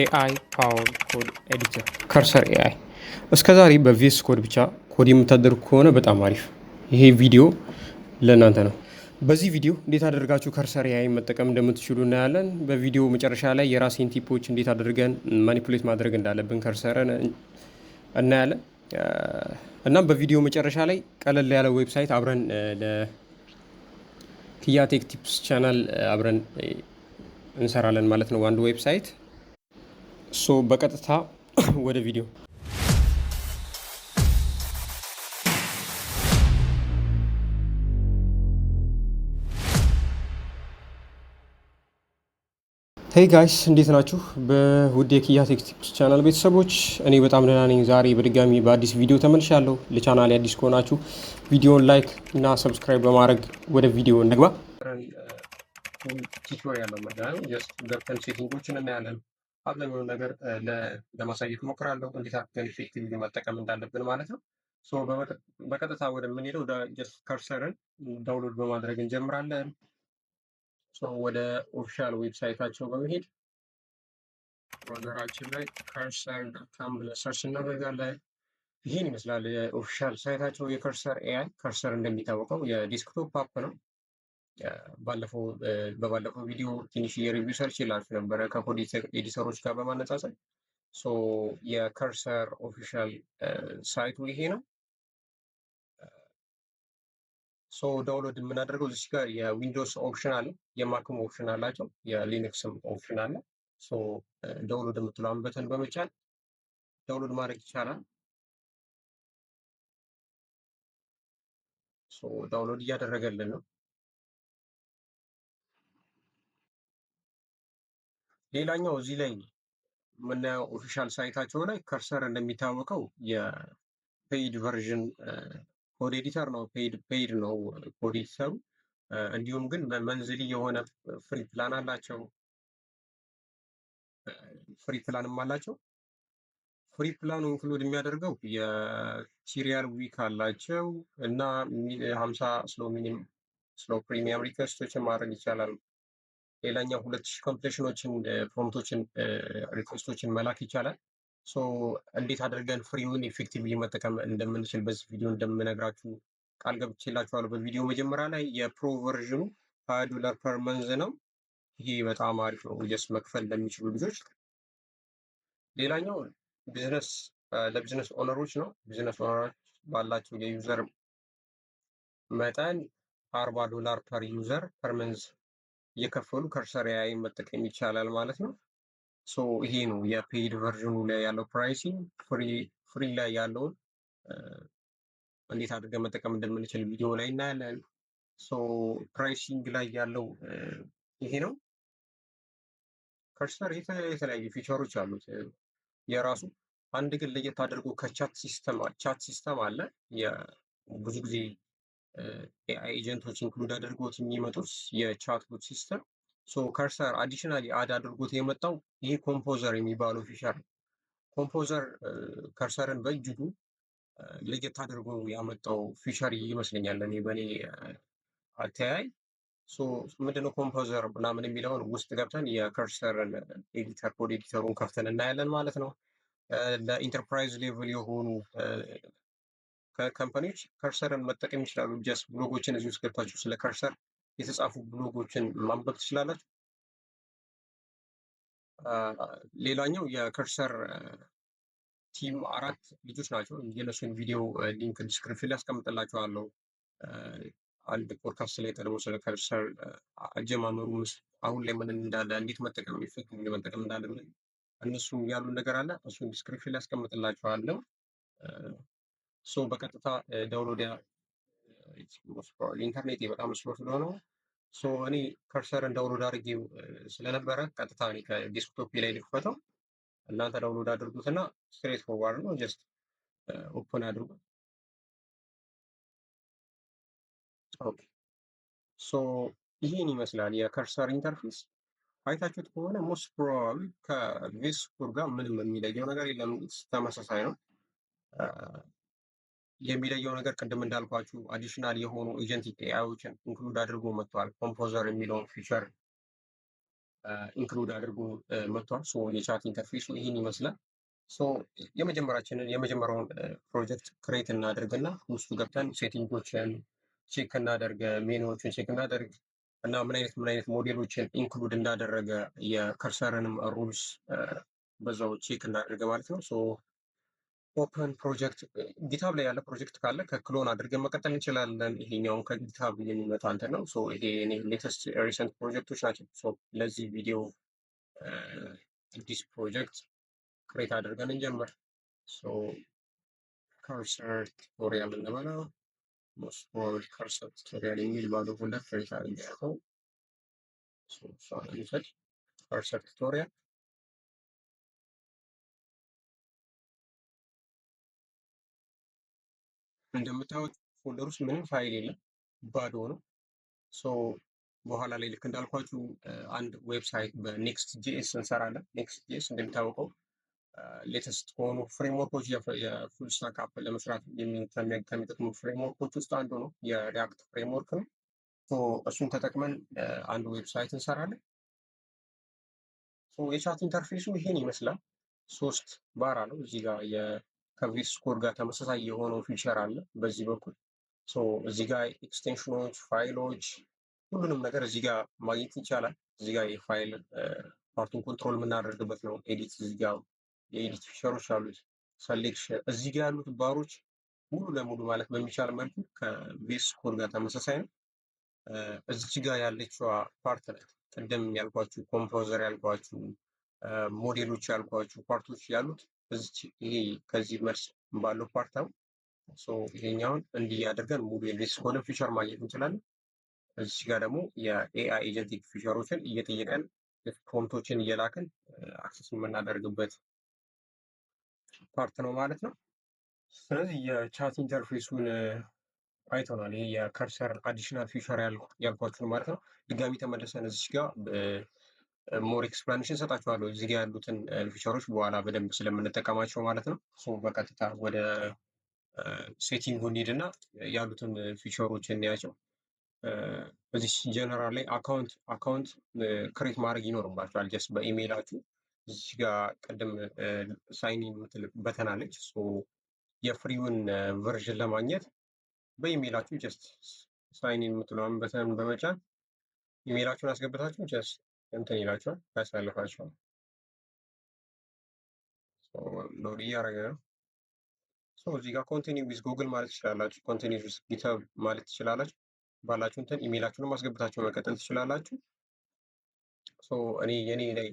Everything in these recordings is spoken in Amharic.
AI power code editor Cursor AI። እስከ ዛሬ በ VS Code ብቻ ኮድ የምታደርጉ ከሆነ በጣም አሪፍ፣ ይሄ ቪዲዮ ለእናንተ ነው። በዚህ ቪዲዮ እንዴት አደርጋችሁ Cursor AI መጠቀም እንደምትችሉ እናያለን። በቪዲዮ መጨረሻ ላይ የራሴን tip ኦች እንዴት አድርገን manipulate ማድረግ እንዳለብን Cursor ን እናያለን። እናም በቪዲዮ መጨረሻ ላይ ቀለል ያለ website አብረን ለኪያ Tech Tips channel አብረን እንሰራለን ማለት ነው። አንድ website። So በቀጥታ ወደ ቪዲዮ። Hey guys፣ እንዴት ናችሁ? በውድ የኪያ Tech Tips channel ቤተሰቦች እኔ በጣም ደህና ነኝ። ዛሬ በድጋሚ በአዲስ ቪዲዮ ተመልሻለሁ። ለቻናል አዲስ ከሆናችሁ ቪዲዮን like እና subscribe በማድረግ ወደ ቪዲዮ እንግባ። Tutorial ነው የምናየው። Just ገብተን setting ኦችን እናያለን። አብዛኛውን ነገር ለማሳየት እሞክራለሁ፣ እንዴት አድርገን effectively መጠቀም እንዳለብን ማለት ነው። So በቀጥታ ወደምንሄደው just Cursor ን download በማድረግ እንጀምራለን። So ወደ official website ኣቸው በመሄድ browser ኣችን ላይ cursor.com ብለን search እናደርጋለን። ይህን ይመስላል የ official site ኣቸው የ Cursor AI። Cursor እንደሚታወቀው የ desktop app ነው። ባለፈው በባለፈው ቪዲዮ ትንሽ የ review ሰርቼላችሁ ነበረ ከ code editor ኦች ጋር በማነጻጸር። So የ Cursor official site ኡ ይሄ ነው። So download የምናደርገው እዚህ ጋር የ Windows option አለ፣ የ Mac ም option አላቸው፣ የ Linux ም option አለ። So download የምትለዋን button በመጫን download ማድረግ ይቻላል። So download እያደረገልን ነው። ሌላኛው እዚህ ላይ የምናየው official site ኣቸው ላይ Cursor እንደሚታወቀው የ paid version code editor ነው። Paid ነው code editor ኡ። እንዲሁም ግን monthly የሆነ free plan አላቸው። Free plan ም አላቸው። Free plan ኡ include የሚያደርገው የ trial week አላቸው እና 50 slow minim slow premium request ኦችን ማድረግ ይቻላል። ሌላኛው 2000 completion ኦችን፣ prompt ኦችን፣ request ኦችን መላክ ይቻላል። So እንዴት አድርገን free ውን effectively መጠቀም እንደምንችል በዚህ ቪዲዮ እንደምነግራችሁ ቃል ገብቼላችኋለሁ። በቪዲዮ መጀመሪያ ላይ የ pro version ኡ $20 per month ነው። ይሄ በጣም አሪፍ ነው just መክፈል ለሚችሉ ልጆች። ሌላኛው business ለ business owner ኦች ነው። Business owner ኦች ባላቸው የ user መጠን $40 per user per month እየከፈሉ Cursor AI መጠቀም ይቻላል ማለት ነው። So ይሄ ነው የ paid version ኡ ላይ ያለው pricing። Free ላይ ያለውን እንዴት አድርገን መጠቀም እንደምንችል ቪዲዮ ላይ እናያለን። So pricing ላይ ያለው ይሄ ነው። Cursor የተለያዩ feature ኦች አሉት የራሱ። አንድ ግን ለየት አድርጎ ከ chat system chat system አለ። ብዙ ጊዜ AI agent ኦች include አድርጎት የሚመጡት የ chatbot system። So Cursor additionally add አድርጎት የመጣው ይሄ Composer የሚባለው feature ነው። Composer Cursor ን በእጅጉ ለየት አድርጎ ያመጣው feature ይመስለኛል እኔ በእኔ አተያይ። So ምንድነው Composer ምናምን የሚለውን ውስጥ ገብተን የ Cursor ን editor code editor ኡን ከፍተን እናያለን ማለት ነው። ለ enterprise level የሆኑ company ዎች Cursor ን መጠቀም ይችላሉ። Just blog ኦችን እዚህ ውስጥ ገብታችሁ ስለ Cursor የተጻፉ ብሎጎችን ማንበብ ትችላላችሁ። ሌላኛው የ Cursor team አራት ልጆች ናቸው። የነሱን ቪዲዮ link description ላይ አስቀምጥላችኋለሁ። አንድ ፖድካስት ላይ ቀርቦ ስለ Cursor አጀማመሩ፣ አሁን ላይ ምን እንዳለ፣ እንዴት መጠቀም effective መጠቀም እንዳለ እነሱ ያሉን ነገር አለ። እሱን description ላይ አስቀምጥላችኋለሁ። So በቀጥታ download፣ ኢንተርኔት በጣም slow ስለሆነ so እኔ Cursor ን download አድርጌው ስለነበረ ቀጥታ እኔ ከ desktop ላይ ልክፈተው። እናንተ download አድርጉትና straight forward ነው፣ just open አድርጉት። Okay, so ይህን ይመስላል የ Cursor interface። አይታችሁት ከሆነ most probably ከ VS Code ጋር ምንም የሚለየው ነገር የለም፣ ተመሳሳይ ነው። የሚለየው ነገር ቅድም እንዳልኳችሁ additional የሆኑ agentic AI ዎችን include አድርጎ መጥቷል። Composer የሚለውን feature include አድርጎ መጥቷል። So የ chat interface ኡ ይህን ይመስላል። So የመጀመሪያውን ፕሮጀክት create እናደርግና ውስጡ ገብተን setting ኦችን check እናደርግ፣ menu ዎችን check እናደርግ እና ምን አይነት ሞዴሎችን include እንዳደረገ የ Cursor ንም rules በዛው check እናደርግ ማለት ነው። So open project፣ GitHub ላይ ያለ ፕሮጀክት ካለ ከ clone አድርገን መቀጠል እንችላለን። ይሄኛውን ከ GitHub የሚመጣ እንትን ነው። So ይሄ እኔ latest recent ፕሮጀክቶች ናቸው። So ለዚህ ቪዲዮ አዲስ ፕሮጀክት create አድርገን እንጀምር። So Cursor tutorial እንበለው። Most probably Cursor tutorial የሚል ባዶ folder create አድርጌያለሁ። እሷን እንውሰድ። Cursor tutorial። እንደምታዩት folder ውስጥ ምንም ፋይል የለም፣ ባዶ ነው። So በኋላ ላይ ልክ እንዳልኳችሁ አንድ website በ Next.js እንሰራለን። Next.js እንደሚታወቀው latest ከሆኑ framework ኦች የ full stack app ለመስራት ከሚጠቅሙ framework ኦች ውስጥ አንዱ ነው። የ React framework ነው። እሱን ተጠቅመን አንድ website እንሰራለን። የ chat interface ኡ ይሄን ይመስላል። ሶስት ባር አለው። እዚህ ጋር ከ VS Code ጋር ተመሳሳይ የሆነው feature አለ በዚህ በኩል። እዚህ ጋር extension ኦች፣ ፋይሎች፣ ሁሉንም ነገር እዚህ ጋር ማግኘት ይቻላል። እዚህ ጋር የ file part ኡን control የምናደርግበት ነው። Edit፣ እዚህ ጋር የ edit feature ኦች አሉት። Selection፣ እዚህ ጋር ያሉት ባሮች ሙሉ ለሙሉ ማለት በሚቻል መልኩ ከ VS Code ጋር ተመሳሳይ ነው። እዚች ጋር ያለችዋ part ናት ቅድም ያልኳችሁ composer ያልኳችሁ፣ ሞዴሎች ያልኳችሁ part ኦች ያሉት እዚች ይሄ ከዚህ መልስ ባለው part ነው። ይሄኛውን እንዲህ አድርገን ሙሉ የ VS Code ን feature ማግኘት እንችላለን። እዚች ጋር ደግሞ የ AI agentic feature ኦችን እየጠየቀን፣ prompt ኦችን እየላክን access የምናደርግበት part ነው ማለት ነው። ስለዚህ የ chat interface ኡን አይተናል። ይሄ የ Cursor additional feature ያልኳችሁን ማለት ነው። ድጋሚ ተመልሰን እዚች ጋር more explanation እሰጣችኋለሁ። እዚህ ጋር ያሉትን feature ኦች በኋላ በደንብ ስለምንጠቀማቸው ማለት ነው። So በቀጥታ ወደ setting ኡ እንሂድና ያሉትን feature ኦች እንያቸው። እዚህ ጀነራል ላይ account create ማድረግ ይኖርባችኋል። Just በ email ኣችሁ እዚህ ጋር ቅድም sign in የምትል button አለች። የ free ውን version ለማግኘት በ email ኣችሁ just sign in የምትለዋን button በመጫን ኢሜይላችሁን አስገብታችሁ just እንትን ይላችኋል፣ ያሳልፋችኋል። Load እያደረገ ነው። እዚህ ጋር continue with Google ማለት ትችላላችሁ። Continue with GitHub ማለት ትችላላችሁ። ባላችሁ እንትን ኢሜይላችሁንም አስገብታችሁ መቀጠል ትችላላችሁ። እኔ የኔ ላይ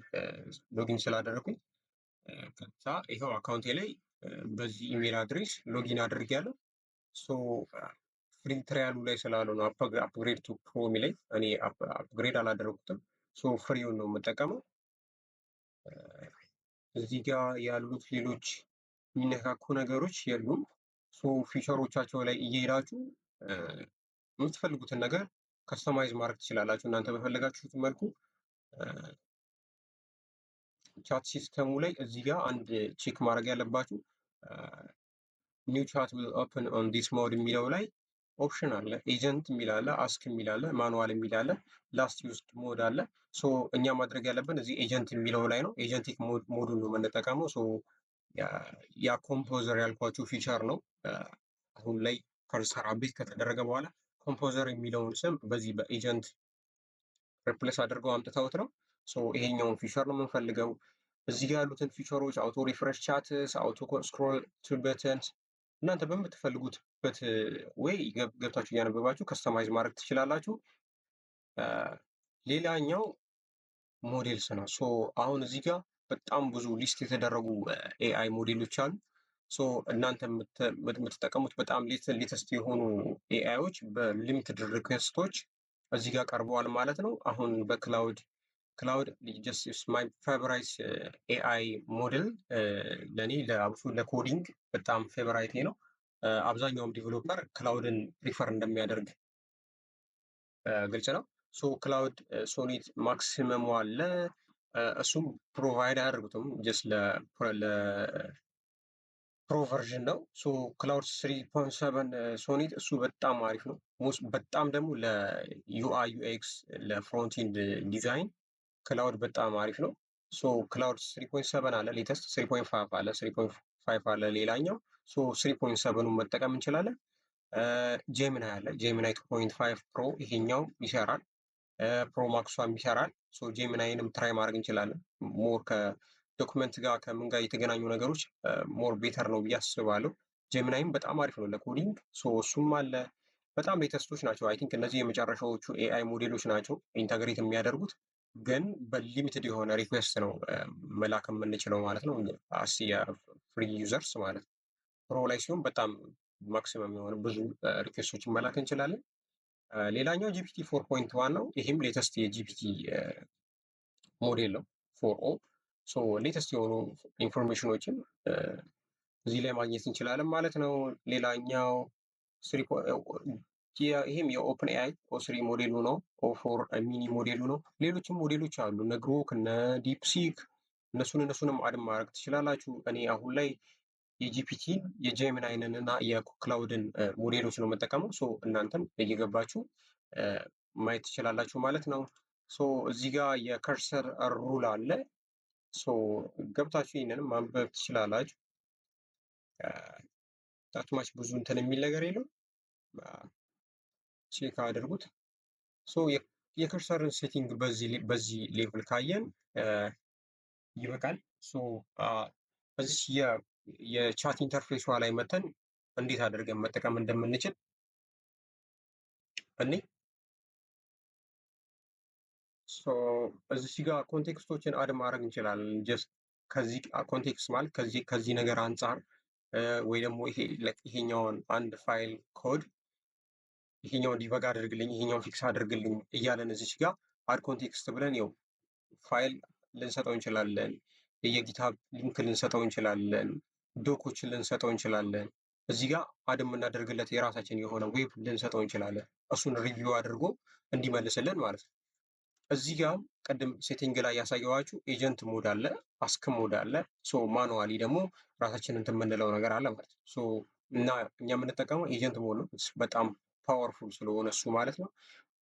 login ስላደረኩኝ ቀጥታ ይኸው account ኤ ላይ በዚህ email address login አድርጌያለሁ። So free trial ኡ ላይ ስላሉ ነው upgrade to pro የሚለኝ። እኔ upgrade አላደረኩትም። So free ውን ነው የምጠቀመው። እዚህ ጋር ያሉት ሌሎች የሚነካኩ ነገሮች የሉም። So feature ኦቻቸው ላይ እየሄዳችሁ የምትፈልጉትን ነገር customize ማድረግ ትችላላችሁ እናንተ በፈለጋችሁት መልኩ። Chat system ኡ ላይ እዚህ ጋር አንድ check ማድረግ ያለባችሁ "New chat will open on this mode" የሚለው ላይ option አለ። Agent የሚል አለ፣ ask የሚል አለ፣ manual የሚል አለ፣ last used mode አለ። So እኛ ማድረግ ያለብን እዚህ agent የሚለው ላይ ነው። Agentic mode ኡን ነው የምንጠቀመው። So ያ composer ያልኳችሁ feature ነው። አሁን ላይ Cursor update ከተደረገ በኋላ composer የሚለውን ስም በዚህ በ agent replace አድርገው አምጥተውት ነው። So ይሄኛውን feature ነው የምንፈልገው። እዚህ ጋር ያሉትን feature ኦች auto refresh chats፣ auto scroll to buttons እናንተ በምትፈልጉትበት ወይ ገብታችሁ እያነበባችሁ customize ማድረግ ትችላላችሁ። ሌላኛው models ነው። So አሁን እዚህ ጋር በጣም ብዙ list የተደረጉ AI ሞዴሎች አሉ። So እናንተ የምትጠቀሙት በጣም latest የሆኑ AI ዎች በ limited request ኦች እዚህ ጋር ቀርበዋል ማለት ነው። አሁን በ Claude just my favorite AI model፣ ለእኔ ለአብሶ ለ coding በጣም favorite ኤ ነው። አብዛኛውም developer Claude ን prefer እንደሚያደርግ ግልጽ ነው። So Claude Sonnet maximum ኡ አለ። እሱም provide አያደርጉትም፣ just ለ pro version ነው። So Claude 3.7 Sonnet እሱ በጣም አሪፍ ነው። በጣም ደግሞ ለ UI UX፣ ለ frontend design Claude በጣም አሪፍ ነው። So Claude 3.7 አለ latest፣ 3.5 አለ፣ 3.5 አለ ሌላኛው። So 3.7ኑን መጠቀም እንችላለን። Gemini አለ፣ Gemini 2.5 Pro ይሄኛው ይሰራል። Pro Max ሷም ይሰራል። So Gemini ንም try ማድረግ እንችላለን። More ከ document ጋር ከምን ጋር የተገናኙ ነገሮች more better ነው ብዬ አስባለሁ። Gemini ም በጣም አሪፍ ነው ለ coding። So እሱም አለ። በጣም latest ኦች ናቸው። I think እነዚህ የመጨረሻዎቹ AI ሞዴሎች ናቸው integrate የሚያደርጉት፣ ግን በ limited የሆነ request ነው መላክ የምንችለው ማለት ነው። As የ free users ማለት ነው። Pro ላይ ሲሆን በጣም maximum የሆነ ብዙ request ኦችን መላክ እንችላለን። ሌላኛው GPT 4.1 ነው። ይህም latest የ GPT ሞዴል ነው 4o። So latest የሆኑ information ኦችን እዚህ ላይ ማግኘት እንችላለን ማለት ነው። ሌላኛው ይህም የ OpenAI o3 ሞዴሉ ነው። o4 mini ሞዴሉ ነው። ሌሎችም ሞዴሎች አሉ፣ እነ Grok፣ እነ DeepSeek፣ እነሱንም add ማድረግ ትችላላችሁ። እኔ አሁን ላይ የጂፒቲን፣ የጄሚናይንን እና የክላውድን ሞዴሎች ነው የምጠቀመው። So እናንተም እየገባችሁ ማየት ትችላላችሁ ማለት ነው። So እዚህ ጋር የ Cursor rule አለ። So ገብታችሁ ይህንንም ማንበብ ትችላላችሁ። That much ብዙ እንትን የሚል ነገር የለው፣ check አድርጉት። So የ Cursor ን setting በዚህ level ካየን ይበቃል። So በዚህ የ chat interface ሷ ላይ መተን እንዴት አድርገን መጠቀም እንደምንችል እኔ so እዚህ ጋር context ኦችን add ማድረግ እንችላለን። Just ከዚህ context ማለት ከዚህ ነገር አንጻር ወይ ደግሞ ይሄ ይሄኛውን አንድ file code ይሄኛውን debug አድርግልኝ፣ ይሄኛውን fix አድርግልኝ እያለን እዚች ጋር add context ብለን ይኸው ፋይል ልንሰጠው እንችላለን። የ GitHub link ልንሰጠው እንችላለን። Doc ኦችን ልንሰጠው እንችላለን። እዚህ ጋር add የምናደርግለት የራሳችን የሆነ web ልንሰጠው እንችላለን። እሱን review አድርጎ እንዲመልስልን ማለት ነው። እዚህ ጋር ቅድም setting ላይ ያሳየኋችሁ agent mode አለ፣ ask mode አለ። So manually ደግሞ ራሳችንን እንትን የምንለው ነገር አለ ማለት ነው። So እና እኛ የምንጠቀመው agent mode ነው። በጣም powerful ስለሆነ እሱ ማለት ነው።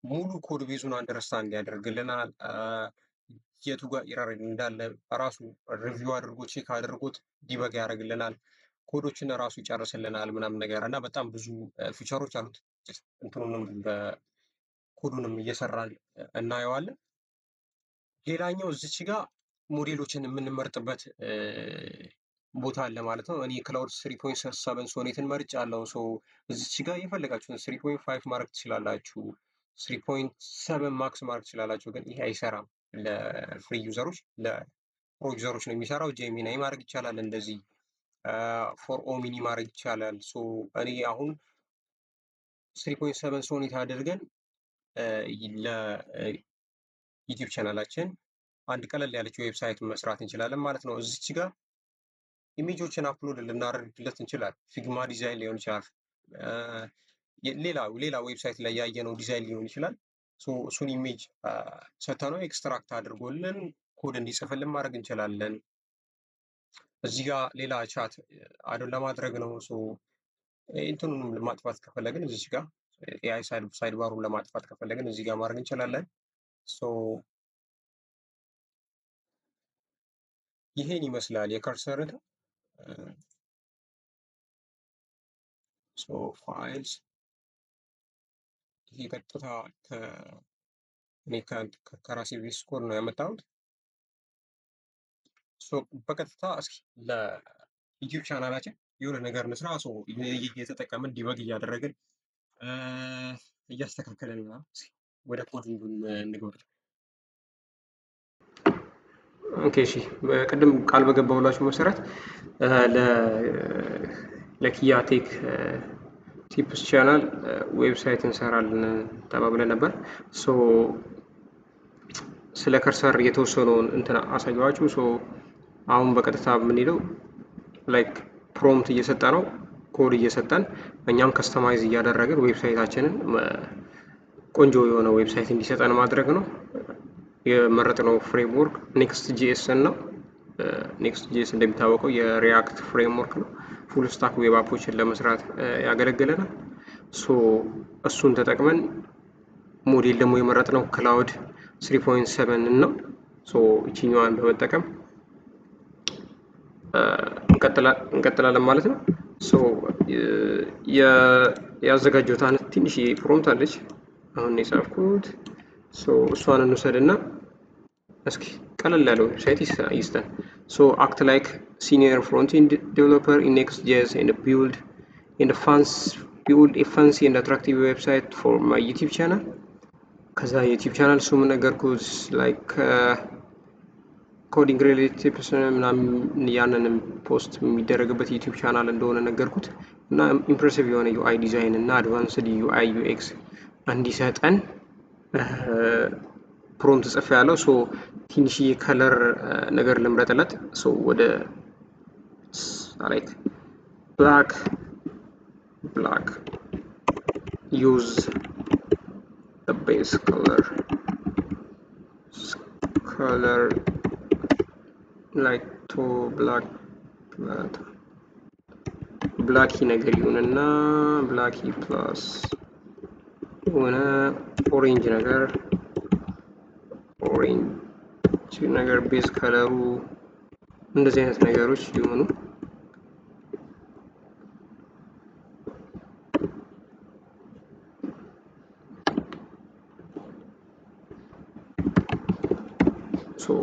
ሙሉ code base ኡን understand ያደርግልናል። የቱ ጋር error እንዳለ ራሱ review አድርጎ check አድርጎት debug ያደርግልናል። ኮዶችን ራሱ ይጨርስልናል ምናምን ነገር እና በጣም ብዙ feature ኦች አሉት። እንትኑንም በኮዱንም እየሰራን እናየዋለን። ሌላኛው እዚች ጋር ሞዴሎችን የምንመርጥበት ቦታ አለ ማለት ነው። እኔ Claude 3.7 Sonnet ን መርጫለሁ። So እዚች ጋር የፈለጋችሁን 3.5 ማድረግ ትችላላችሁ። 3.7 Max ማድረግ ትችላላችሁ። ግን ይሄ አይሰራም ለ free user ኦች፣ ለ pro user ኦች ነው የሚሰራው። Gemini ማድረግ ይቻላል እንደዚህ፣ 4o mini ማድረግ ይቻላል። So እኔ አሁን 3.7 Sonnet አድርገን ለ YouTube channel ኣችን አንድ ቀለል ያለች website መስራት እንችላለን ማለት ነው። እዚች ጋር image ኦችን upload ልናደርግለት እንችላለን። Figma design ሊሆን ይችላል። ሌላ ሌላ website ላይ ያየነው ዲዛይን ሊሆን ይችላል። እሱን image ሰተነው extract አድርጎልን ኮድ እንዲጽፍልን ማድረግ እንችላለን። እዚህ ጋር ሌላ chat add ለማድረግ ነው። እንትኑንም ለማጥፋት ከፈለግን እዚች ጋር AI side bar ኡን ለማጥፋት ከፈለግን እዚህ ጋር ማድረግ እንችላለን። So ይሄን ይመስላል የ Cursor። So files ይሄ ቀጥታ እኔ ከራሴ VS Code ነው ያመጣሁት። So በቀጥታ እስኪ ለ YouTube channel ኣችን የሆነ ነገር እንስራ። So እየተጠቀምን debug እያደረግን እያስተካከልን ወደ coding እንግባ። Okay እሺ፣ ቅድም ቃል በገባሁላችሁ መሰረት ለኪያ Tech Tips channel website እንሰራለን ተባብለን ነበር። So ስለ Cursor የተወሰነውን እንትን አሳየኋችሁ። So አሁን በቀጥታ የምንሄደው like prompt እየሰጠ ነው፣ ኮድ እየሰጠን እኛም customize እያደረግን website ኣችንን ቆንጆ የሆነ website እንዲሰጠን ማድረግ ነው። የመረጥነው framework Next.js ነው። Next.js እንደሚታወቀው የ React framework ነው። Full stack web app ኦችን ለመስራት ያገለግለናል። So እሱን ተጠቅመን ሞዴል ደግሞ የመረጥነው Claude 3.7 ነው። So ይችኛዋን በመጠቀም እንቀጥላለን ማለት ነው። So ያዘጋጀሁት አንድ ትንሽ prompt አለች አሁን የጻፍኩት። So እሷን እንውሰድና እስኪ ቀለል ያለው website ይስጠን። So act like senior front-end developer in Next.js and build a fancy and attractive website for my YouTube channel። ከዛ YouTube channel ስሙ ነገርኩት፣ like coding related tips ምናምን ያንንም post የሚደረግበት YouTube channel እንደሆነ ነገርኩት እና impressive የሆነ UI design እና advanced UI UX እንዲሰጠን prompt ጽፌ ያለው። So ትንሽዬ color ነገር ልምረጥለት። So ወደ like black, use base color like to black, blacky ነገር ይሁንና blacky plus የሆነ orange ነገር, orange ነገር base color ኡ እንደዚህ አይነት ነገሮች ሊሆኑ። So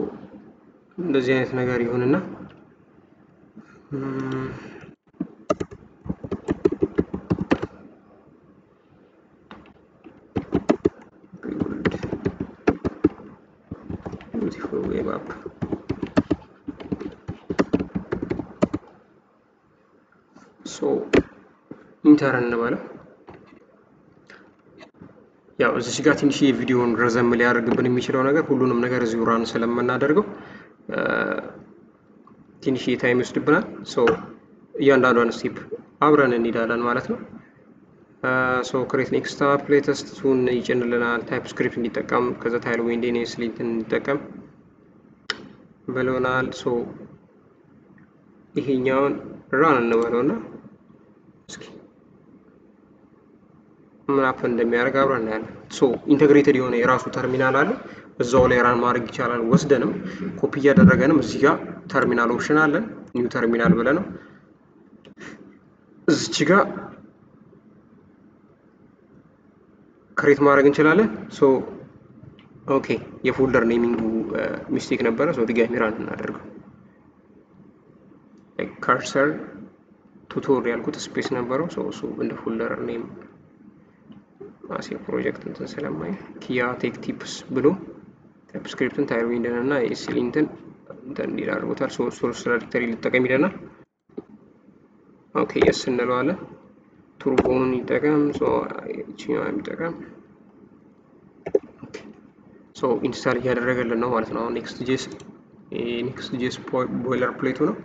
እንደዚህ አይነት ነገር ይሁንና build beautiful web app. So enter እንበለው። ያው እዚች ጋር ትንሽ የቪዲዮን ረዘም ሊያደርግብን የሚችለው ነገር ሁሉንም ነገር እዚሁ run ስለምናደርገው ትንሽ time ይወስድብናል። So እያንዳንዷን step አብረን እንሄዳለን ማለት ነው። So create next app latest ኡን ይጭንልናል። TypeScript እንዲጠቀም ከዛ Tailwind ን ESLint ን እንዲጠቀም ብሎናል። So ይሄኛውን run እንበለውና እስኪ ምን app እንደሚያደርግ አብረን እናያለን። So integrated የሆነ የራሱ ተርሚናል አለ። እዛው ላይ run ማድረግ ይቻላል። ወስደንም ኮፒ እያደረገንም እዚህ ጋር terminal option አለን። New terminal ብለህ ነው እዚች ጋር create ማድረግ እንችላለን። So okay, የ folder naming ኡ mistake ነበረ። So ድጋሚ run እናደርገው። Cursor tutor ያልኩት space ነበረው። So እሱ እንደ folder name አሴ ፕሮጀክት እንትን ስለማይ ኪያ Tech Tips ብሎ TypeScript ን Tailwind ን እና ESLint ን እንትን እንዲል አድርጎታል። So source directory ልጠቀም ይለናል። Okay, yes እንለዋለን። Turbo ን ይጠቀም፣ ይችኛዋን ይጠቀም። So install እያደረገልን ነው ማለት ነው። አሁን Next.js boilerplate ኡ ነው።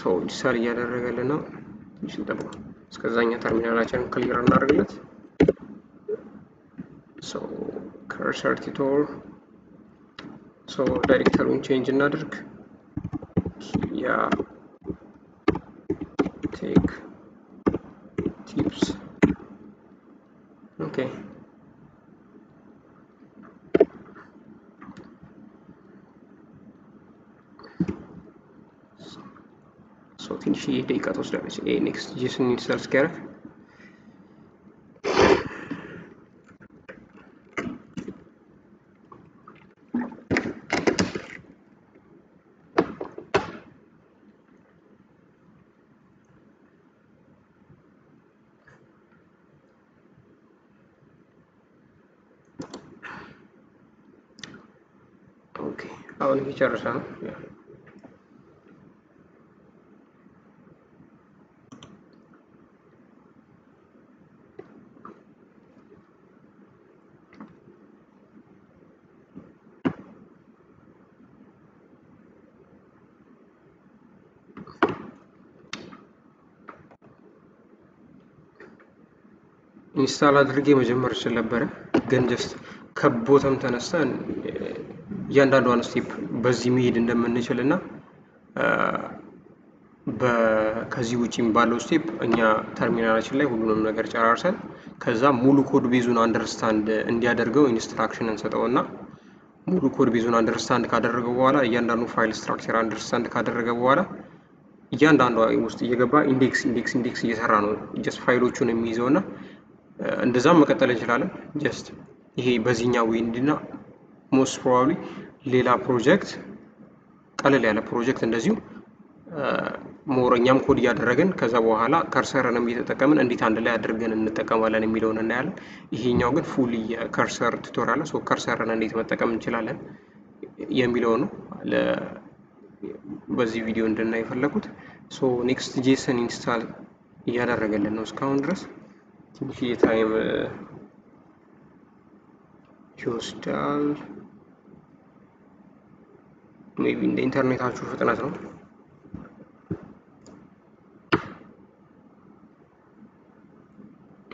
So install እያደረገልን ነው። ትንሽ እንጠብቀው። እስከዛኛ terminal ኣችንን clear እናደርግለት። So Cursor tutor, so directory ውን change እናድርግ። ኪያ Tech Tips, okay. So ትንሽ ደቂቃ ትወስዳለች። ይሄ Next.js ን install እስኪያደርግ። Okay, አሁን እየጨረሰ ነው። Install አድርጌ መጀመር እችል ነበረ፣ ግን just ከ bottom ተነስተን እያንዳንዷን step በዚህ መሄድ እንደምንችል እና ከዚህ ውጪም ባለው step እኛ ተርሚናላችን ላይ ሁሉንም ነገር ጨራርሰን ከዛ ሙሉ code base ኡን understand እንዲያደርገው instruction እንሰጠውና ሙሉ code base ኡን understand ካደረገው በኋላ፣ እያንዳንዱ file structure understand ካደረገ በኋላ፣ እያንዳንዷ ውስጥ እየገባ index index index እየሰራ ነው just ፋይሎቹን የሚይዘው። እና እንደዛም መቀጠል እንችላለን። Just ይሄ በዚህኛው way እንዲና most probably ሌላ ፕሮጀክት፣ ቀለል ያለ ፕሮጀክት እንደዚሁ more እኛም ኮድ እያደረግን ከዛ በኋላ Cursor ንም እየተጠቀምን እንዴት አንድ ላይ አድርገን እንጠቀማለን የሚለውን እናያለን። ይሄኛው ግን full የ Cursor tutorial፣ so Cursor ን እንዴት መጠቀም እንችላለን የሚለው ነው በዚህ ቪዲዮ እንድናይ የፈለኩት። So Next.js ን install እያደረገልን ነው። እስካሁን ድረስ ትንሽ time ይወስዳል። Maybe እንደ ኢንተርኔታችሁ ፍጥነት ነው።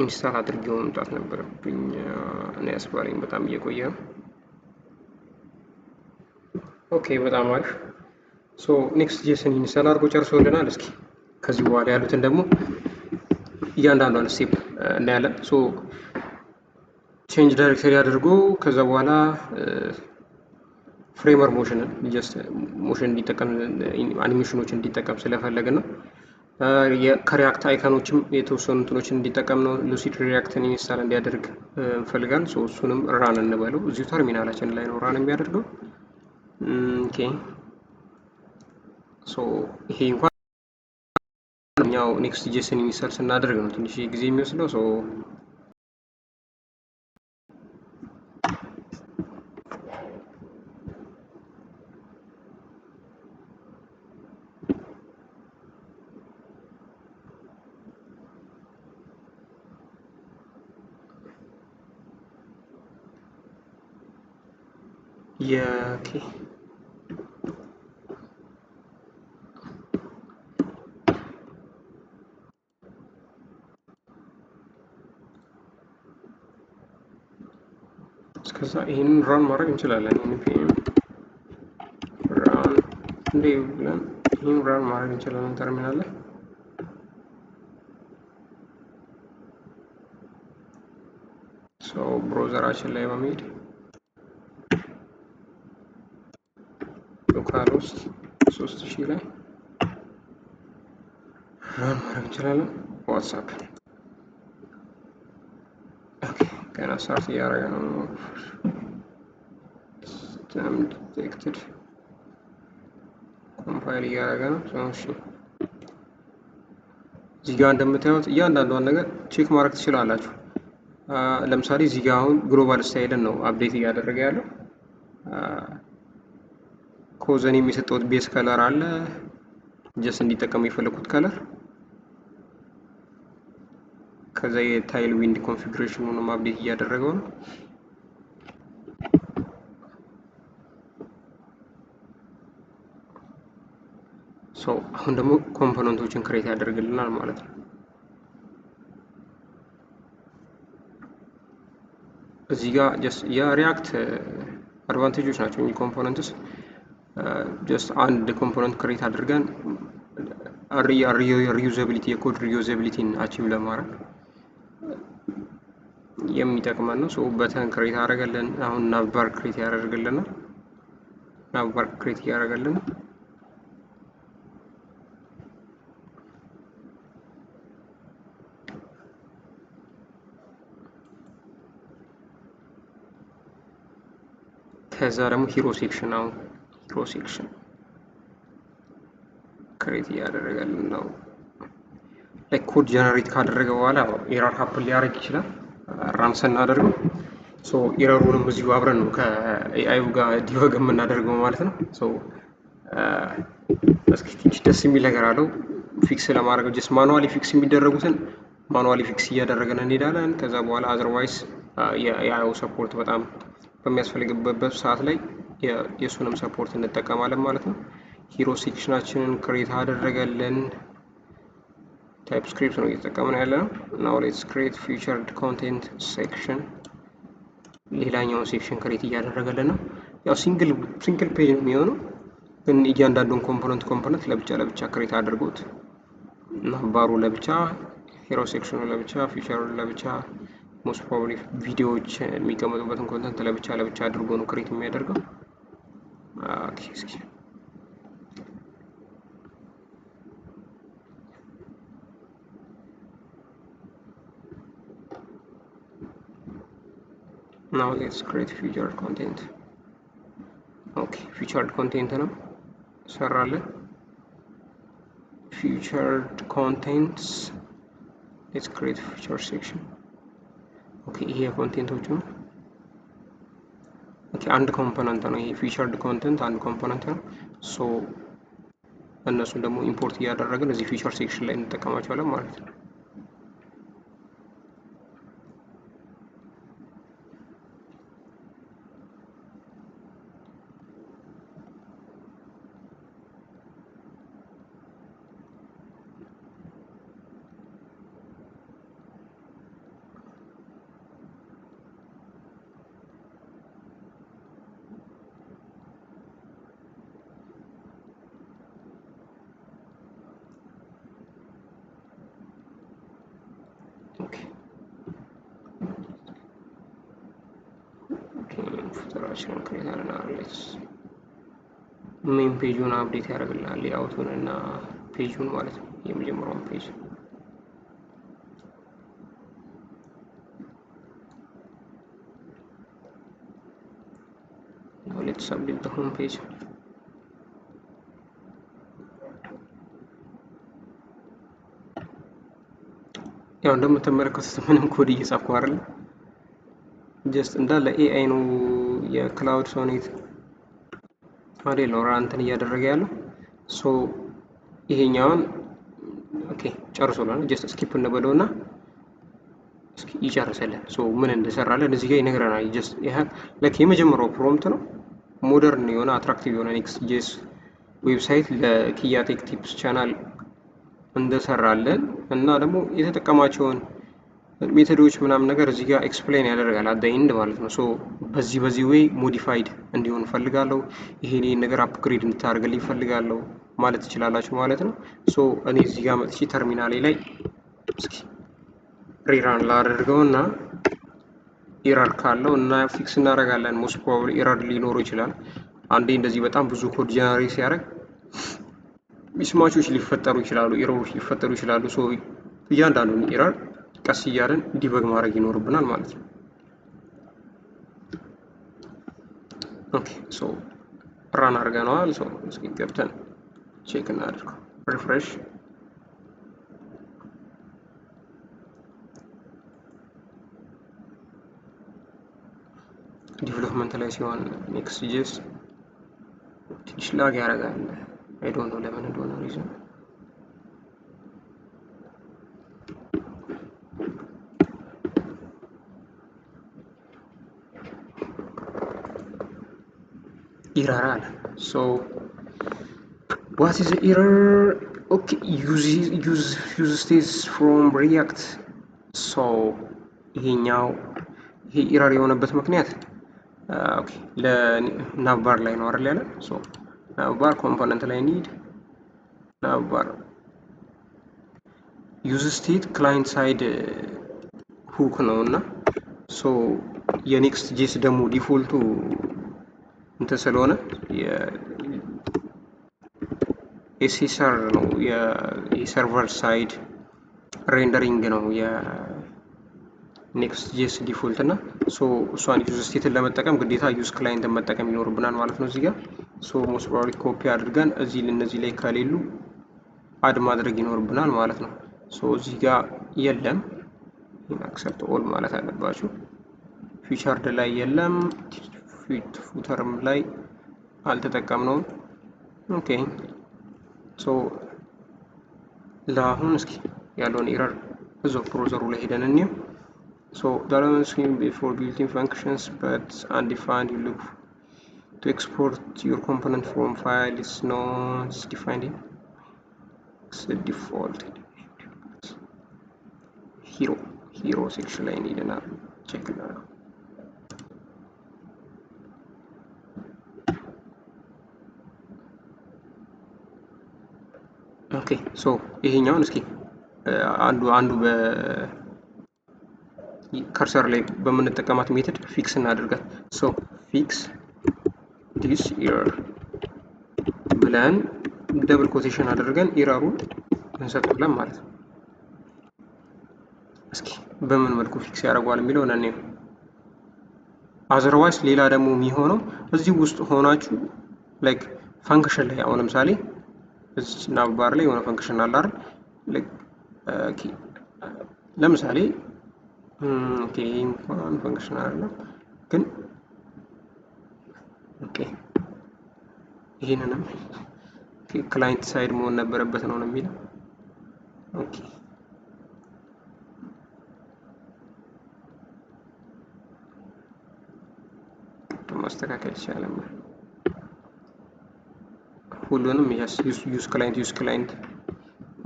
Install አድርጌው መምጣት ነበረብኝ እና ያስባለኝ በጣም እየቆየ ነው። Okay፣ በጣም አሪፍ። So Next.js ን install አድርጎ ጨርሶልናል። እስኪ ከዚህ በኋላ ያሉትን ደግሞ እያንዳንዷን step እናያለን። So change directory አድርጎ ከዛ በኋላ Framer Motion ን just motion እንዲጠቀም፣ አኒሜሽኖች እንዲጠቀም ስለፈለግን ነው። ከ React icon ኦችም የተወሰኑ እንትኖችን እንዲጠቀም ነው። Lucide React ን install እንዲያደርግ እንፈልጋለን። So እሱንም run እንበለው። እዚሁ ተርሚናላችን ላይ ነው run የሚያደርገው። Okay፣ so ይሄ እንኳን እኛው Next.js ን install ስናደርግ ነው ትንሽ ጊዜ የሚወስደው። So okay፣ እስከዛ ይህንን run ማድረግ እንችላለን። npm run እንዴ ብለን ይህን run ማድረግ እንችላለን ተርሚናል ላይ። So browser ኣችን ላይ በመሄድ localhost 3000 ላይ run ማድረግ እንችላለን። WhatsApp ገና start እያደረገ ነው። System detected፣ compile እያደረገ ነው። እሺ፣ እዚህ ጋር እንደምታዩት እያንዳንዷን ነገር check ማድረግ ትችላላችሁ። ለምሳሌ እዚህ ጋር አሁን global style ን ነው update እያደረገ ያለው። ኮዘን የሚሰጠውት base color አለ፣ just እንዲጠቀሙ የፈለኩት color። ከዛ የ Tailwind configuration ኑንም update እያደረገው ነው። So አሁን ደግሞ component ኦችን create ያደርግልናል ማለት ነው። እዚህ ጋር just የ React advantage ኦች ናቸው እኚህ components። Just አንድ component create አድርገን reusability፣ የ code reusability ን achieve ለማድረግ የሚጠቅመን ነው። So button create አደረገልን። አሁን navbar create ያደርግልናል። Navbar create እያደረገልን ነው። ከዛ ደግሞ hero section፣ አሁን hero section create እያደረገልን ነው። Like code generate ካደረገ በኋላ error happen ሊያደርግ ይችላል run ስናደርገው። So error ኡንም እዚሁ አብረን ነው ከ AI ዩ ጋር debug የምናደርገው ማለት ነው። So እስኪ ትንሽ ደስ የሚል ነገር አለው። Fix ለማድረግ just manually fix የሚደረጉትን manually fix እያደረገን እንሄዳለን። ከዛ በኋላ otherwise የ AI ዩ support በጣም በሚያስፈልግበት ሰዓት ላይ የእሱንም support እንጠቀማለን ማለት ነው። Hero section ኣችንን create አደረገልን። TypeScript ነው እየተጠቀምን ያለ ነው። Now let's create featured content section። ሌላኛውን section create እያደረገልን ነው። ያው single page ነው የሚሆነው። ግን እያንዳንዱን component ለብቻ ለብቻ create አድርጎት navbar ኡ ለብቻ፣ hero section ኡ ለብቻ፣ feature ኡ ለብቻ፣ most probably ቪዲዮዎች የሚቀመጡበትን content ለብቻ ለብቻ አድርጎ ነው create የሚያደርገው። Okay እስኪ now let's create featured content. Okay, featured content ነው ሰራለን። Featured contents, let's create feature section. Okay, ይሄ የ content ኦቹ ነው። Okay, አንድ component ነው ይሄ featured content አንድ component ነው። So እነሱን ደግሞ import እያደረግን እዚህ feature section ላይ እንጠቀማቸዋለን ማለት ነው። Okay, footer ኣችንን create አድርገናል። Let's main page ኡን update ያደርግልናል layout ኡን እና page ኡን ማለት ነው፣ የመጀመሪያውን page። Now let's update the home page. ያው እንደምትመለከቱት ምንም ኮድ እየጻፍኩ አይደለም። Just እንዳለ AI ነው የ Claude Sonnet model ነው እንትን እያደረገ ያለው። So ይሄኛውን okay ጨርሶልናል። Just skip እንበለውና እስኪ ይጨርስልን። So ምን እንደሰራለን እዚህ ጋር ይነግረናል። Just ይሄ like የመጀመሪያው prompt ነው። Modern የሆነ attractive የሆነ Next.js website ለኪያ Tech Tips channel እንደሰራለን እና ደግሞ የተጠቀማቸውን method ኦች ምናምን ነገር እዚህ ጋር explain ያደርጋል at end ማለት ነው። So በዚህ በዚህ way modified እንዲሆን እፈልጋለሁ፣ ይሄን ይሄን ነገር upgrade እንድታደርግልኝ እፈልጋለሁ ማለት ትችላላችሁ ማለት ነው። So እኔ እዚህ ጋር መጥቼ ተርሚናሌ ላይ እስኪ rerun ላደርገውና error ካለው እና fix እናደርጋለን። Most probably error ሊኖረው ይችላል። አንዴ እንደዚህ በጣም ብዙ code generate ሲያደርግ mismatch ኦች ሊፈጠሩ ይችላሉ፣ error ኦች ሊፈጠሩ ይችላሉ። So እያንዳንዱን error ቀስ እያለን debug ማድረግ ይኖርብናል ማለት ነው። Okay, so run አድርገነዋል። So እስኪ ገብተን check እናድርገው። Refresh. Development ላይ ሲሆን Next.js ትንሽ lag ያደርጋል። I don't know ለምን እንደሆነ reason። Error አለ። So what is error? Okay, use state from React. So ይሄኛው ይሄ error የሆነበት ምክንያት okay ለ navbar ላይ ነው አይደል ያለ። So navbar component ላይ need navbar use state client side hook ነው እና so የ Next.js ደግሞ default ኡ እንትን ስለሆነ SSR ነው፣ የ server side rendering ነው የ Next.js default እና so እሷን use state ን ለመጠቀም ግዴታ use client ን መጠቀም ይኖርብናል ማለት ነው እዚህ ጋር። So most probably copy አድርገን እዚህ እነዚህ ላይ ከሌሉ add ማድረግ ይኖርብናል ማለት ነው። So እዚህ ጋር የለም፣ accept all ማለት አለባችሁ። Featured ላይ የለም፣ footer ም ላይ አልተጠቀምነውም። Okay, so ለአሁን እስኪ ያለውን error እዛው browser ኡ ላይ ሄደን እንየው። So the element screen before built-in functions but undefined. You look to export your component from file is not defined in it's a default hero section ላይ እንሂድና check እናደርገው። Okay, so ይሄኛውን እስኪ አንዱ በ Cursor ላይ በምንጠቀማት method fix እናደርጋት። So "fix this error" ብለን double quotation አድርገን error ኡን እንሰጣለን ማለት ነው። እስኪ በምን መልኩ fix ያደርገዋል የሚለውን እንየው። Otherwise ሌላ ደግሞ የሚሆነው እዚህ ውስጥ ሆናችሁ like function ላይ፣ አሁን ለምሳሌ እዚች navbar ላይ የሆነ function አለ አይደል? ለምሳሌ okay እንኳን function አይደለም ግን okay ይህንንም client side መሆን ነበረበት ነው የሚለው። Okay, ማስተካከል ይቻላል። ሁሉንም use client, use client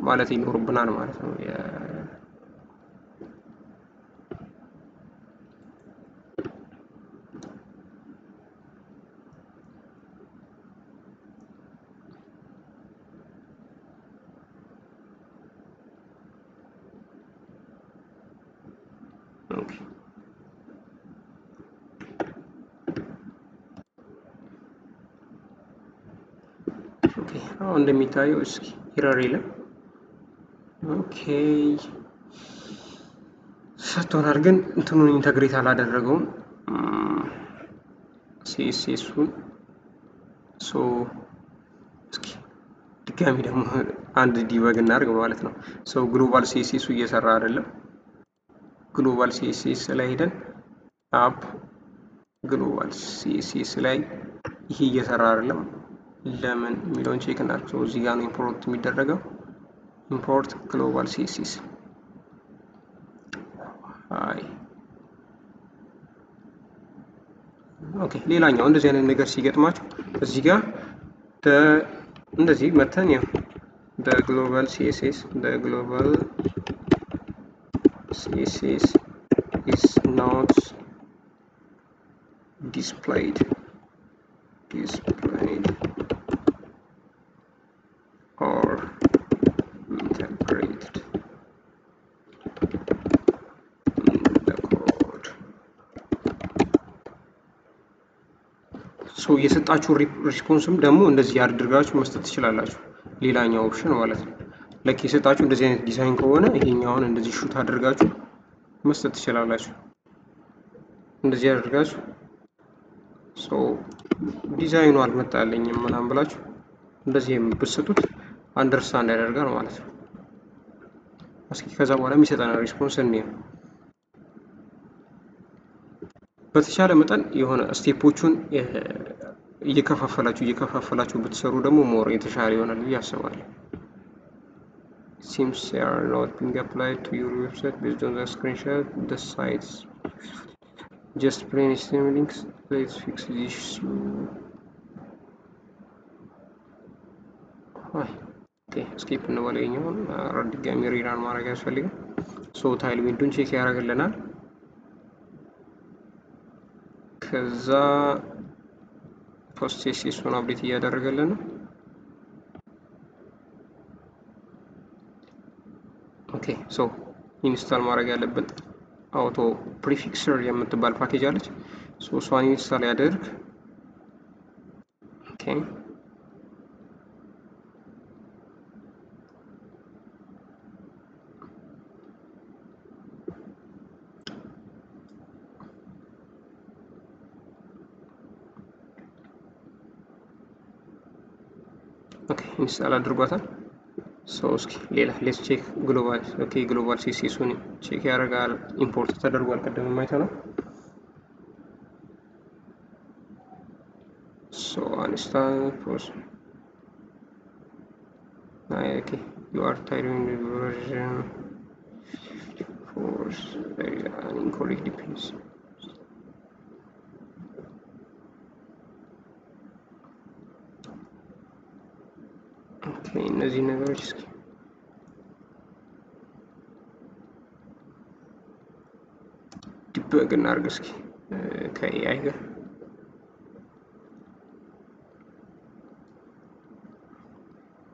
ማለት ይኖርብናል ማለት ነው። Okay, አሁን እንደሚታየው እስኪ error የለም። Okay, ሰጥቶናል፣ ግን እንትኑን integrate አላደረገውም CSS ኡን። So እስኪ ድጋሚ ደግሞ አንድ debug እናድርግ ማለት ነው። So global CSS ኡ እየሰራ አይደለም። Global CSS ላይ ሄደን app global CSS ላይ ይሄ እየሰራ አይደለም። ለምን የሚለውን check እናድርግ። So እዚህ ጋር ነው import የሚደረገው። Import global CSS። አይ okay። ሌላኛው እንደዚህ አይነት ነገር ሲገጥማችሁ እዚህ ጋር እንደዚህ መተን ያው the global CSS is not displayed or integrated in the code. So የሰጣችሁ response ም ደግሞ እንደዚህ አድርጋችሁ መስጠት ትችላላችሁ። ሌላኛው option ማለት ነው። Like የሰጣችሁ እንደዚህ አይነት ዲዛይን ከሆነ ይሄኛውን እንደዚህ shoot አድርጋችሁ መስጠት ትችላላችሁ። እንደዚህ አድርጋችሁ so ዲዛይኑ አልመጣልኝም ምናምን ብላችሁ እንደዚህ ብትሰጡት understand ያደርጋል ማለት ነው። እስኪ ከዛ በኋላ የሚሰጠን response እንየው። በተቻለ መጠን የሆነ step ኦቹን እየከፋፈላችሁ እየከፋፈላችሁ ብትሰሩ ደግሞ more የተሻለ ይሆናል ብዬ አስባለሁ። Seems they are not being applied to your website. Based on the screenshot, the site's just plain HTML links. Let's fix this issue. Okay, skip እንበለው ይኸኛውን፣ ድጋሚ rerun ማድረግ አያስፈልግም። So Tailwind ኡን check ያደርግልናል። ከዛ PostCSS ኡን update እያደረገልን ነው። Okay, so install ማድረግ ያለብን Autoprefixer የምትባል ፓኬጅ አለች። So እሷን install ያደርግ። Okay, install አድርጓታል። So እስኪ ሌላ let's check global። Okay, global CSS ኡን check ያደርጋል። Import ተደርጓል፣ ቅድም አይተነው። So uninstall post. Okay, you are Tailwind version 4. There is an incorrect dependency. Okay, እነዚህ ነገሮች እስኪ debug እናድርግ እስኪ ከ AI ጋር።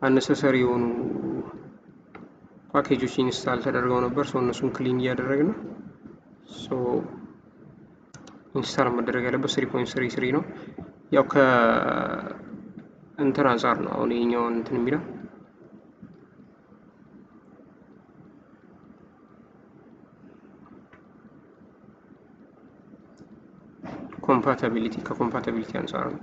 Unnecessary የሆኑ package ኦች install ተደርገው ነበር። So እነሱን clean እያደረግን ነው። So install መደረግ ያለበት 3.33 ነው። ያው ከእንትን አንጻር ነው አሁን ይሄኛውን እንትን የሚለው። Compatibility፣ ከ compatibility አንጻር ነው።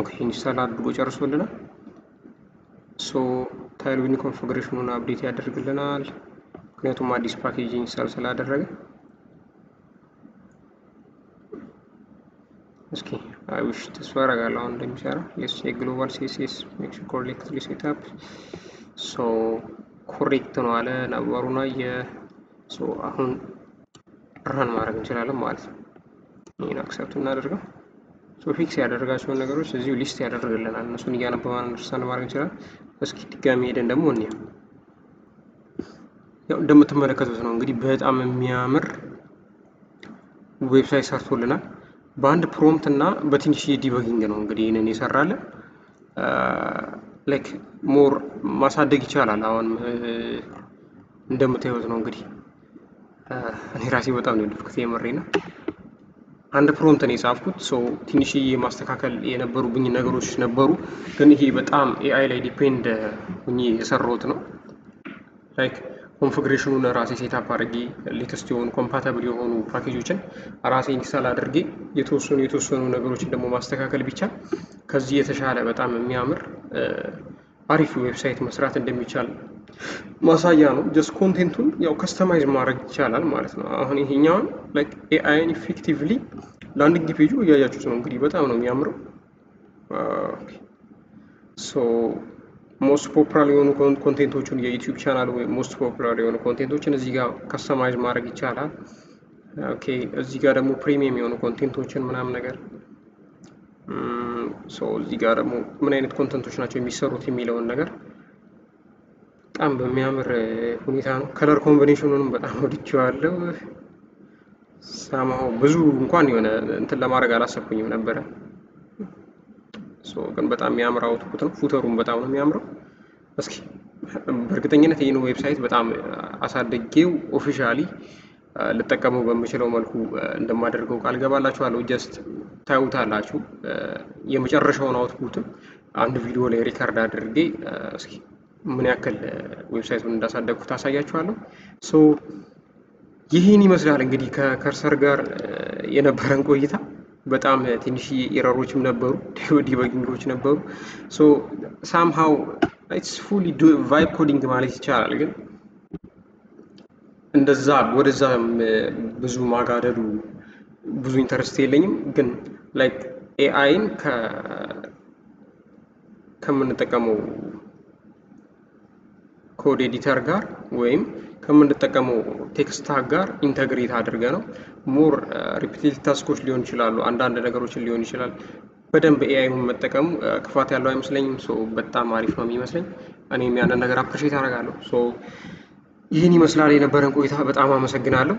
Okay, install አድርጎ ጨርሶልናል። So Tailwind configuration ኑን update ያደርግልናል። ምክንያቱም አዲስ package install ስላደረገ። እስኪ I wish፣ ተስፋ አደርጋለሁ አሁን እንደሚሰራ። Let's check global CSS, make sure correctly set up. So correct ነው አለ፣ navbar ኡን አየ። So አሁን run ማድረግ እንችላለን ማለት ነው። ይህን accept እናደርገው። So fix ያደረጋቸውን ነገሮች እዚሁ list ያደርግልናል። እነሱን እያነበባን understand ማድረግ እንችላለን። እስኪ ድጋሚ ሄደን ደግሞ እንየው። ያው እንደምትመለከቱት ነው እንግዲህ፣ በጣም የሚያምር website ሰርቶልናል። በአንድ prompt እና በትንሽ debugging ነው እንግዲህ ይህንን የሰራልን። Like more ማሳደግ ይቻላል። አሁን እንደምታዩት ነው እንግዲህ፣ እኔ ራሴ በጣም ነው የወደድኩት፣ የምሬ ነው። አንድ prompt ነው የጻፍኩት። So ትንሽዬ ማስተካከል የነበሩብኝ ነገሮች ነበሩ፣ ግን ይሄ በጣም AI ላይ depend ሁኜ የሰራሁት ነው። Like configuration ኑን ራሴ setup አድርጌ፣ latest የሆኑ compatible የሆኑ ፓኬጆችን ራሴ install አድርጌ፣ የተወሰኑ የተወሰኑ ነገሮችን ደግሞ ማስተካከል ቢቻል ከዚህ የተሻለ በጣም የሚያምር አሪፍ website መስራት እንደሚቻል ማሳያ ነው። Just content ኡን ያው customize ማድረግ ይቻላል ማለት ነው። አሁን ይሄኛውን like AI ን effectively landing page ኡ እያያችሁት ነው እንግዲህ፣ በጣም ነው የሚያምረው። So most popular የሆኑ content ኦችን፣ የ YouTube channel ወይም most popular የሆኑ content ኦችን እዚህ ጋር customize ማድረግ ይቻላል። Okay, እዚህ ጋር ደግሞ premium የሆኑ content ኦችን ምናምን ነገር፣ so እዚህ ጋር ደግሞ ምን አይነት content ኦች ናቸው የሚሰሩት የሚለውን ነገር በጣም በሚያምር ሁኔታ ነው። Color combination ኑንም በጣም ወድጄዋለሁ። Somehow ብዙ እንኳን የሆነ እንትን ለማድረግ አላሰብኩኝም ነበረ። So ግን በጣም የሚያምር output ነው። Footer ኡም በጣም ነው የሚያምረው። እስኪ በእርግጠኝነት ይህን website በጣም አሳድጌው officially ልጠቀመው በምችለው መልኩ እንደማደርገው ቃል ገባላችኋለሁ። Just ታዩታላችሁ። የመጨረሻውን output ም አንድ ቪዲዮ ላይ record አድርጌ እስኪ ምን ያክል website ኡን እንዳሳደግኩት አሳያችኋለሁ። So ይህን ይመስላል እንግዲህ ከ Cursor ጋር የነበረን ቆይታ። በጣም ትንሽ error ኦችም ነበሩ፣ debugging ኦች ነበሩ። So somehow it's fully vibe coding ማለት ይቻላል፣ ግን እንደዛ ወደዛ ብዙ ማጋደሉ ብዙ interest የለኝም። ግን like AI ን ከምንጠቀመው code editor ጋር ወይም ከምንጠቀመው tech stack ጋር integrate አድርገን ነው more repetitive task ኦች ሊሆን ይችላሉ፣ አንዳንድ ነገሮችን ሊሆን ይችላል። በደንብ AI ን መጠቀሙ ክፋት ያለው አይመስለኝም። So በጣም አሪፍ ነው የሚመስለኝ። እኔም ያንን ነገር appreciate አደርጋለሁ። So ይህን ይመስላል የነበረን ቆይታ። በጣም አመሰግናለሁ።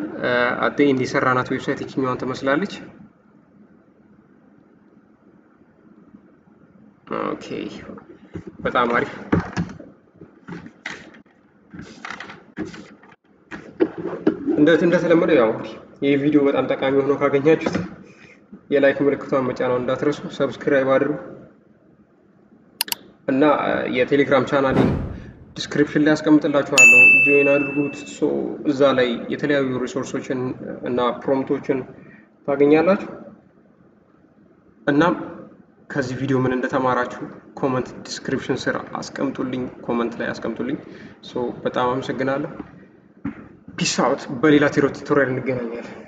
At the end የሰራናት website ይችኛዋን ትመስላለች። Okay፣ በጣም አሪፍ። እንደተለመደው ያው እንግዲህ ይህ ቪዲዮ በጣም ጠቃሚ ሆኖ ካገኛችሁት የ like ምልክቷን መጫኗን እንዳትረሱ፣ subscribe አድርጉ እና የቴሌግራም ቻናሌን description ላይ አስቀምጥላችኋለሁ። Join አድርጉት። So እዛ ላይ የተለያዩ resource ኦችን እና prompt ኦችን ታገኛላችሁ። እናም ከዚህ ቪዲዮ ምን እንደተማራችሁ comment description ስር አስቀምጡልኝ፣ comment ላይ አስቀምጡልኝ። So በጣም አመሰግናለሁ። Peace out። በሌላ tutorial እንገናኛለን።